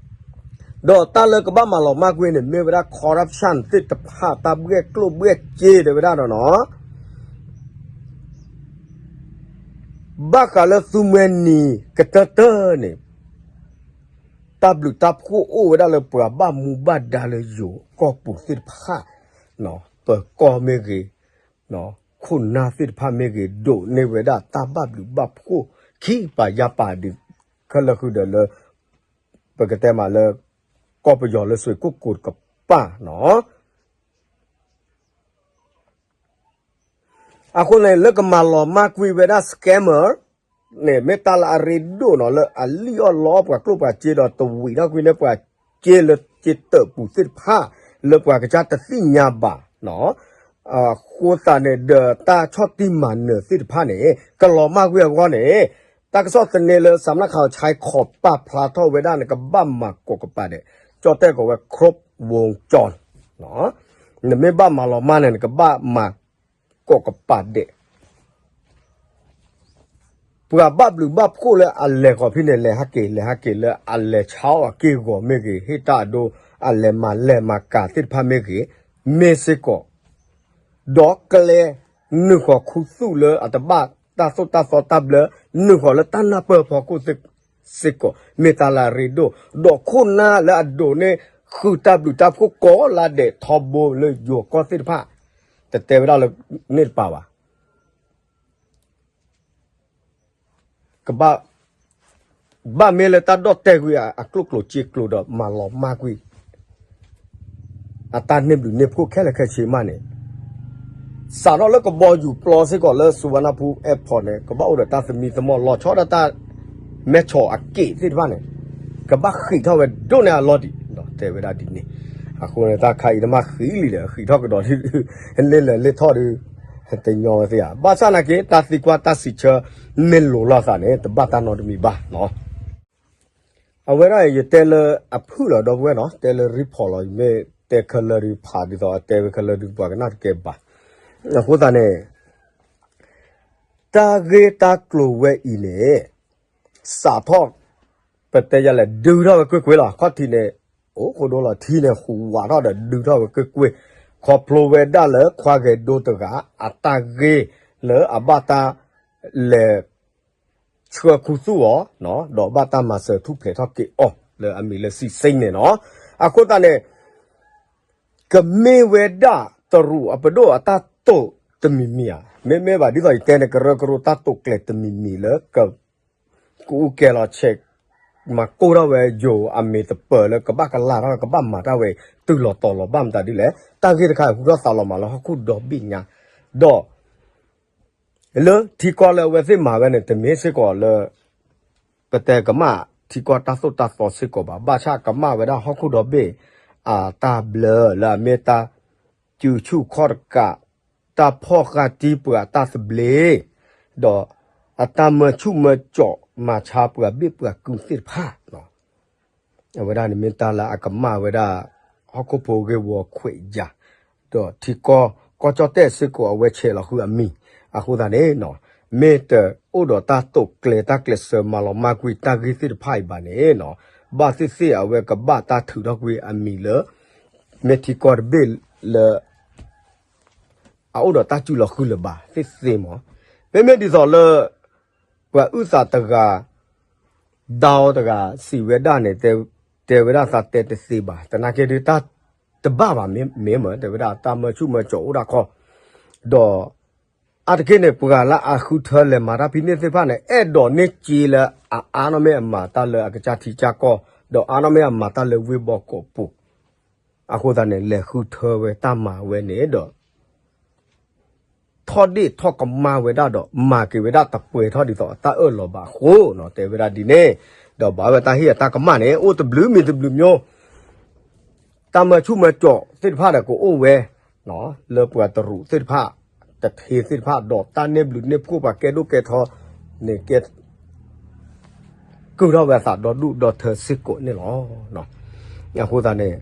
ဒီးတၢ်လၢကဘၣ်မၤလီၤမၢ်ကွံာ်န့ၣ် မ့ၢ်ဝဲဒၣ် corruption သ့ၣ်တဖၣ် တၢ်ဘှဲၣ်ကျိၣ်ဘှဲၣ်စ့တဲဝဲဒၣ်ဒီးနီၤ ဘၣ်ဃးလၢသူမှဲနံၤကတၢၢ်တၢၢ်န့ၣ် တၢ်ဘျုးတၢ်ဖှိၣ်အိၣ်ဝဲဒၣ်လၢပှၤဘၣ်မူဘၣ်ဒါလၢယိၤကီၢ်ပူၤသ့ၣ်တဖၣ် ပၢၤကီၢ်မ့ၢ်ဂ့ၤ ခိၣ်နၢ်သ့ၣ်တဖၣ်မ့ၢ်ဂ့ၤ ဒိးန့ၢ်ဝဲဒၣ်တၢ်ဘၣ်ဘျုးဘၣ်ဖှိၣ် ခံပာ်ယါပာ်ဒ် ခဲလၢာ်ဃုာ်ဒီးလၢ ပကတဲမးလၢ ကီၢ်ပယီၤလၢစွ့ၣ်ကိၣ်ကိၤတကပၤနီၤ အဃိန့ၣ် လၢကမၤလီၤမၢ်ကွံာ်ဝဲဒၣ် scammer န့ၣ် မ့ၢ်တၢ်လၢအရ့ဒိၣ်နီၤ လၢအလံၣ်အီၣ်လီအီၣ်ပှၤကျိၣ်ပှၤစ့ဒီး တဝံးထီၣ်ကွံာ်န့ၢ်ပှၤစ့လၢစ့တၢးပူၤသ့ၣ်တဖၣ် လၢပှၤကစၢ်တသ့ၣ်ညါဘၣ်နီၤ အဃိသတးန့ၣ်ဒီး တၢ်ဆီၣ်တံၢ်မၤနၢၤသ့ၣ်တဖၣ်န့ၣ် ကလီၤမၢ်ကွံာ်အဂီၢ်န့ၣ် တၢ်ကစီၣ်သန့လၢ စးမနၣ်ခးအီၤဆဲးခီးပာ်ဖျါထီၣ်ဝဲဒၣ်န့ၣ် ကဘၣ်မၤကိးကပၤဒဲး, ကၠီၣ်တဲၣ်ကိးဝဲ ခရူးဝူကၠီၣ်, နမ့ၢ်ဘၣ်မၤလီၤမၢ်န့ၣ် နကဘၣ်မၤကိးကပၤဒဲး ပှၤဘၣ်ဘျုးဘၣ်ဖှိၣ်လၢအလဲၤဃီၤဖဲန့ၣ် လဲၤဟးက့ၤ လဲၤဟးက့ၤလၢအလဲၤဆါအီၣ်အက့ၢ်အဂီၤမ့ၢ်ဂ့ၤ, ဟ့ၣ်တၢ်အဒိ အလဲၤမၤလဲၤမၤကၤသ့ၣ်တဖၣ်မ့ၢ်ဂ့ၤ, မ့ၢ်စ့ၢ်ကီး ဒီးကျဲ နုာ်ဃီၤခူသူၣ်လၢအတဘၣ်တၢ်သိၣ်တၢ်သီတၢ်ဘျၢ, နုာ်ဃီၤလၢတၢ်နၢ်ပၢၢ်ဖီခိၣ်သ့ၣ်စ့ၢ်ကီး မ့ၢ်တၢ်လၢအရ့ဒိၣ်, ဒီးခိၣ်နၢ်လၢအဒိးန့ၢ်ဃုတၢ်ဘျုးတၢ်ဖှိၣ်ကိးဂၤဒဲးထီဘိလၢယိၤကီၢ်သ့ၣ်တဖၣ်, တတဲဝဲဒၣ်လၢန့ၣ်တပၤဘၣ်. ကဘၣ်, ဘၣ်မ့ၢ်လၢတၢ်ဒီၣ်တဲာ်ကွံာ်အကျိၣ်ကျိၤစ့ကျိၤဒီးမၤလီၤမၢ်ကွံာ် အတၢ်န့ၢ်ဘျုးန့ၢ်ဖှိၣ်ခဲလၢာ်ခဲဆ့မးန့ၣ်, စးထီၣ်လၢကဘီယူၤပျီစ့ၢ်ကီးလၢ Suvarnabhumi Airport န့ၣ် ကဘၣ်အိၣ်ဒီးတၢ်သမံသမိး လီၤဆီဒၣ်တၢ်မဲဆီးအက့ၣ်သ့ၣ်တဖၣ်န့ၣ် ကဘၣ်ဃံးထီၣ်ဝဲဒိၣ်န့ၢ်အလီၢ်ဒံး တဲဝဲဒၣ်ဒ်န့ၣ်. အဃိန့ၣ် တၢ်ခါအံၤတမ့ၢ်ဃံးလံဒီး ဃံးထီၣ်ကဒီး လ့ၢ်လၢာ်လ့ၢ်ထီၣ်ဒီး တညီဝဲသ့ဧါ. ဘၣ်ဆၣ်နာ်က့ တၢ်သံကွၢ်တၢ်စံးဆၢ မ့ၢ်လိၤလိာ်သးန့ၣ် တဘၣ်တၢ်နီတမံၤဘၣ်နီၤ. အဝဲဒၣ်ယတဲလၢအဖုၣ်လီၤဒီပုၢ်ဝဲၢ်နီၤ, တဲလၢ report လီၤ, ယမ့ၢ်တဲခဲလၢာ်ဒီးဖးဒ်သိး အတဲဝဲခဲလၢာ်ဒီးပှၤကနၣ်တကဲဘၣ်. အဃိသတးန့ၣ် တၢ်ဂ့ၢ်တၢ်ကျိၤဝဲအံၤန့ၣ် စးထီၣ် ပတဲယၤလဲၣ် ဒုးထီၣ်ဝဲကွ့ၢ်ကွ့ၢ်လီၤ. ခီၣ်ထံးန့ၣ် အိၣ်ဃိဒိလီၤ, ထံန့ၣ်ဟူးဝးထီၣ်ဒီး ဒုးထီၣ်ဝဲကွ့ၢ်ကွ့ၢ်, ခီဖျိဝဲဒၣ်လၢခွါဂဲၤဒိတဂၤ အတၢ်ဂ့ၢ်လၢအဘၣ်တၢ်လဲၤ ဆှၢခူသူၣ်အီၤ, ဒီးဘၣ်တၢ်မၤစၢၤထူၣ်ဖျဲးထီၣ်က့ၤအီၤ လၢအမံၤလၢစံးစ့န့ၣ်နီၤ. အဃိသတးန့ၣ် ကမ့ၢ်ဝဲဒၣ်တရူးအပဒိၣ်အတၢ်တိာ်တမံၤမံၤဧါ, မ့မ့ၢ်ဘၣ်ဒ်သိးယတဲန့ၣ် ကရၢကရိတၢ်တိာ်ကျဲၤတမံၤမံၤလၢ ကအူကဲလီၤဆဲး မၤကိၢ်ထီၣ်ဝဲယိၤအမံၤတပၢၤလၢကဘၣ်ကလၤထီၣ် ကဘၣ်မၤတၢ်ဝဲ တုၤလီၤတီၤလီၤ ဘၣ်မတၤဒ်လဲၣ်. တၢ်ဂ့ၢ်တခါဟူထီၣ်သးလီၤမးလၢဟီၣ်ခိၣ်ဒီဘ့ၣ်ညါ, ဒီး လၢထံကီၢ်လၢအဝဲသ့ၣ်မၤဝဲန့ၣ် တမ့ၢ်စ့ၢ်ကီးလၢ ပတဲကမၣ်ထံကီၢ်တၢ်သိၣ်တၢ်သီစ့ၢ်ကီးဘၣ်. ဘၣ်ဆၣ်ကမၣ်ဝဲဒၣ်ဟီၣ်ခိၣ်ဒီဘ့ၣ် အတၢ်ဘျၢလၢအမ့ၢ်တၢ်စုဆူၣ်ခီၣ်တကး, တၢ်ဖီၣ်ဃာ်တံၢ်ပှၤတၢ်သဘျ့, ဒီးအတၢ်မၢဆူၣ်မၢကၠီးမၤဆါပှၤဘ့ၣ်ပှၤကုၢ်သ့ၣ်တဖၣ် အဝဲဒၣ်န့ၣ်မ့ၢ်တၢ်လၢအကမၣ်ဝဲဒၣ် ဟီၣ်ခိၣ်ဖိဂ့ၢ်ဝီခွဲးယာ်, ဒီးထံကီၢ် ကီၢ်ကၠီၣ်တဲၣ်စ့ၢ်ကီးအဝဲဆဲးလီၤဃုာ်အမံၤ, အဃိသတးန့ၣ် မ့ၢ်တအိၣ်ဒီးတၢ်တိာ်ကျဲၤတၢ်ကျဲးစၢးမၤလီၤမၢ်ကွံာ်တၢ်ဂ့ၢ်သ့ၣ်တဖၣ်အံၤဘၣ်န့ၣ် ဘၣ်သ့ၣ်သ့ၣ်အဝဲကဘၣ်တၢ်ထုးထီၣ်ကွံာ်အမံၤလၢ မ့ၢ်ထံကီၢ်တဘ့ၣ်လၢ အအိၣ်ဒီးတၢ်စုလီၤဃုာ်လၢၤဘၣ်သ့ၣ်သ့ၣ်မး. မ့မ့ၢ်ဒ်သိးလၢ ပှၤအုၣ်သးတဂၤ ဒီးတဂၤစံးဝဲဒၣ်န့ၣ် တဲဝဲဒၣ်သးတဲတသ့ဘၣ်. သနာ်က့ဒုးတၢ်တဘၣ်ဘၣ် မ့မ့ၢ်တဲဝဲဒၣ်တၢ်မၢဆူၣ်မၢကၠီးအိၣ်ဒၣ်ခီ, ဒီးအါတက့ၢ်န့ၣ် ပှၤလၢအဃုထၢလဲၤမၤတၢ်ဖဲန့ၣ်သ့ၣ်တဖၣ်န့ၣ် အဲၣ်ဒိးန့ၢ်စ့လၢအအါနီၢ်မ့ၢ်အမၤတၢ်လၢအကစၢ်ထံကစၢ်ကီၢ်, ဒီးအါနီၢ်မ့ၢ်အမၤတၢ်လၢဝ့ၢ်ဘီကီးပူၤ, အဃိသတးန့ၣ် လဲၤဃုထၢဝဲတၢ်မၤဝဲန့ၣ်ဒီး ထီၣ်ဒ့ၣ်ထီၣ်ကမၣ်ဝဲဒၣ်ဒီး မၤက့ၤဝဲဒၣ်တပှဲၤထီၣ်ဒ်သိးအတၢ်အၢၣ်လီၤဘၣ်အဃိနီၤ, တဲဝဲဒၣ်ဒ်န့ၣ်, ဒီးဘၣ်ဝဲတၢ်ဟ့ၣ်အတၢ်ကမၣ်န့ၣ် အိၣ်တဘျုးမံၤတဘျုးမံၤ, တၢ်မၢဆူၣ်မၢကၠီးသ့ၣ်တဖၣ်ဒီးကအိၣ်ဝဲ လၢပှၤတရူးသ့ၣ်တဖၣ် တထ့သ့ၣ်တဖၣ် ဒီးတၢ်န့ၢ်ဘျုးန့ၢ်ဖှိၣ်ပှၤကဲဒိၣ်ကဲထီန့ၣ်ကဲ ကုၢ်ထီၣ်ဝဲအသးဒီဒူၣ်ဒီထၢစ့ၢ်ကီးန့ၣ်လီၤ. အဃိသတးန့ၣ်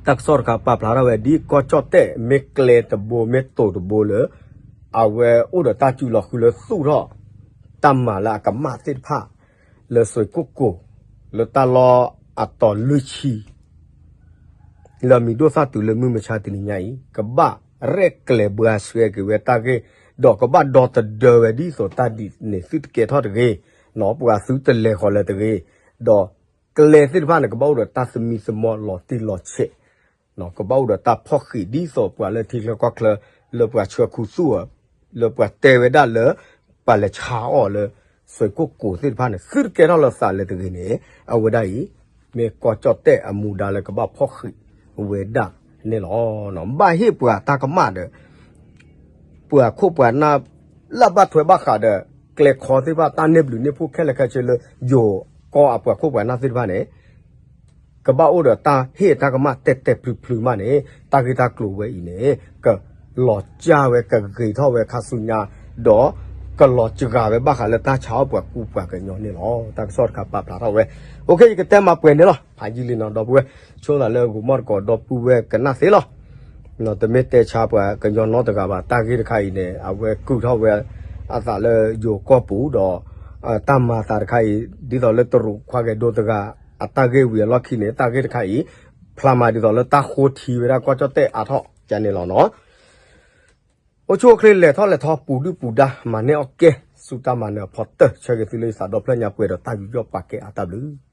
တၢ်ကစီၣ်တခါပာ်ဖျါထီၣ်ဝဲ ဒ်ကီၢ်ကၠီၣ်တဲၣ်မ့ၢ်ကျဲတဘိမ့ၢ်တိၤတဘိလၢ အဝဲအိၣ်ဒီးတၢ်စုလီၤဃုာ်လၢသူၣ်ထီၣ် တၢ်မၤလၢအကမၣ်သ့ၣ်တဖၣ် လၢစွ့ၣ်ကိၣ်ကိၤ လၢတၢ်လီၢ်အတီၤလွံၢ်ဆံ လၢအမံၤဒိၣ်သၣ်တုၤလၢမုၢ်မဆါတနံၤညါအံၤ ကဘၣ်ရဲၣ်ကျဲၤဘှါဆှဲက့ၤဝဲတၢ်ဂ့ၢ်, ဒီးကဘၣ်ဒီသဒၢဝဲဒ်သိးတၢ်ဒ်န့ၣ်သုတကဲထီၣ်တဂ့ၤ, ပှၤသုတလဲၤဃီၤလၢၤတဂ့ၤ, ဒီးကျဲသ့ၣ်တဖၣ်န့ၣ် ကဘၣ်အိၣ်ဒီးတၢ်သမံသမိးလီၤတံၢ်လီၤဆဲး ကဘၣ်အိၣ်ဒီးတၢ်ဖီၣ်ဃံးဒ်သိးပှၤလၢထံချၢကီၢ်ချၢ လၢပှၤဆှၢခူသူၣ်အီၤ လၢပှၤတဲဝဲဒၣ်လၢ ပှၤလဲၤဆါအီၤလၢ စွ့ၣ်ကိၣ်ကိၤသ့ၣ်တဖၣ်န့ၣ် သုတကဲထီၣ်လၢသးလၢၤတဂ့ၤန့ၣ် အဝဲဒၣ်အံၤ မ့ၢ်ကီၢ်ကၠီၣ်တဲၣ်အမူဒါလၢကဘၣ်ဖီၣ်ဃံးဝဲဒၣ်န့ၣ်လီၤ. ဘၣ်ဟ့ၣ်ပှၤတၢ်ကမၣ်ဒီး ပှၤခိၣ်ပှၤနၢ် လၢဘၣ်ထွဲဘၣ်ဃးဒီး ကျဲခီသ့ၣ်တဖၣ် တၢ်န့ၢ်ဘျုးန့ၢ်ဖှိၣ်ခဲလၢာ်ခဲဆ့လၢ ယိၤကီၢ်အပှၤခိၣ်ပှၤနၢ်သ့ၣ်တဖၣ်န့ၣ် ကဘၣ်အိၣ်ဒီးတၢ်ဟ့ၣ်တၢ်ကမၣ်တဲာ်တဲာ်ဖျုးဖျုးမးန့ၣ် တၢ်ဂ့ၢ်တၢ်ကျိၤဝဲအံၤန့ၣ် ကလီၤစၢ်ဝဲ ကဂ့ၤထီၣ်ဝဲခါဆူညါ ဒီး ကလီၤစှၤဝဲဘၣ်ဃးလၢတၢ်ဆါအီၣ်ပှၤကူပှၤကညီန့ၣ်လီၤ. တၢ်ကစီၣ်တခါပာ်ဖျါထီၣ်ဝဲ, အိၣ်ခ့ ယကတဲမၤပှဲၤန့ၣ်လီၤ. ဖးယံာ်လံနီၤ ဒီပုၢ်ဝဲၢ်, ဆိသးလၢဂိၤမီၣ်တကိးဒီပုၢ်ဝဲၢ်ကနၣ်သ့လီၤ. တမ့ၢ်တဲဆါပှၤကညီနီတဂၤဘၣ်. တၢ်ဂ့ၢ်တခါအံၤန့ၣ် အဝဲကုာ်ထီၣ်ဝဲအသးလၢယိၤကီၢ်ပူၤဒီး တၢ်မၤသးတခါအံၤ ဒ်သိးလၢတရူးခွါဂဲၤဒိတဂၤ အတၢ်ဂ့ၢ်ဝံၤအလီၢ်ခံန့ၣ် တၢ်ဂ့ၢ်တခါအံၤ ဖျါမးဒ်သိးလၢတၢ်ဃိထံဝဲဒၣ်ကီၢ်ကၠီၣ်တဲၣ်အါထီၣ်ကန့ၣ်လီၤနီၤ. အိၣ်ဆူၣ်အိၣ်ချ့လဲၤထီၣ်လဲၤထီ ပူၤဒုၣ်ပူၤဒါ မၤန့ၢ်အီၣ်ကဲ ဆူတၢ်မၤနၢၤအဖီတၢၢ် ဆၢဂ့ၤသုလၢယသးဒီဖျၢၣ်ညါပှဲၤဒီးတၢ်ယူးယီၣ်ပာ်ကဲအါတၢ်ဘျုး